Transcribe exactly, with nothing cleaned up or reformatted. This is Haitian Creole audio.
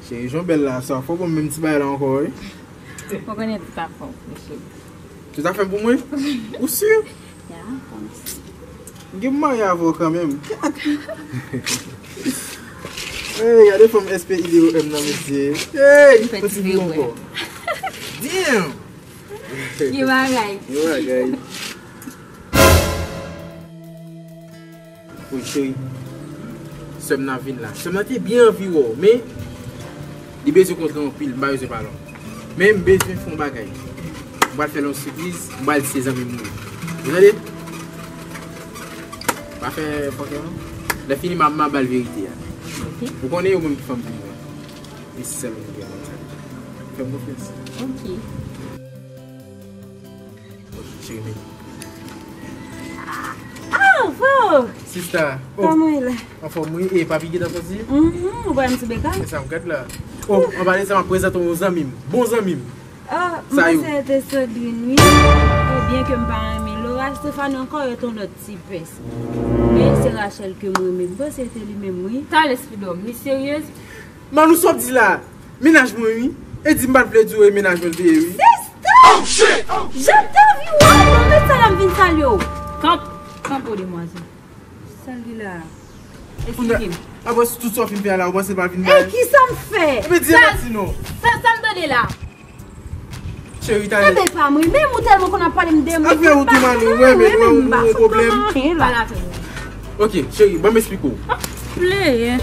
Cheri, jan w bèl la, sa fò ban m menm ti bagay la ankò, wi. Ou konnen tout afè w, cheri. Tout afè m pou mwen? Ou si? Ya, kòmsi. M gen pou marye avè w kanmenm. Hey, gade fanm S P I D O M nan, mesye. Hey, Fè yon ti ti vi vre ankò. Damn! Ki bagay? Yo, bagay. Wi, cheri. Sè m nan vin la. Sè m nan te byen anvi wè w, men li bezwen kontre anpil, m pa bezwen pale w. Men m bezwen fè yon bagay. M pral fè l yon sipriz, m pral di se zanmi m li ye. Ou tande? Pa fè fòkè non. Lè fini m a, m a ba l verite a. Ok. Ou konnen yo menm ki fanm pou mwen. E se sèl moun ki gen konn sa. Fè m konfyans. Ok. Ok, cheri, men. Ah, wow! Sista, oh, Kòman e la? Anfòm wi, e papi gentan sòti? Mhm, ou ba m ti bekal? Se sa m gad la. Oh, anba de sa, m ap prezante w yon zanmi m. Bon zanmi m. Ah, Sa yo. Mwen se te Sandrine, wi. E byen ke m pa renmen Laura, Stéphanie ankò, yo ton lòt ti pès. Men se Rachel ke mwen renmen. Bon, se te li menm, wi. Talè Speedom, li seryez? Manou, sa w ap di la? Mennaj mwen, wi. E di m pa t vle di w e mennaj mwen l te ye, wi. Sista! Jan m te anvi wè w, non, men sa la m vin salye w. Kanp, kanpe w demwazèl. Salye la. Eksplike m. Apre tout sa w fin fè a la, ou panse l pa vin E bay? ki sa m fè? Ebyen, di anmèsi non. Sa, sa m tande la. Cheri, talè. Ebyen, pa mwen menm, ou tèlman konn ap pale m de mwen. Al fè wout ou, Manou, wè, men, wè, ou, ou, ou, pwoblèm. Anyen la. Pale avè mwen. Ok, cheri, ban m esplike w. Pleye.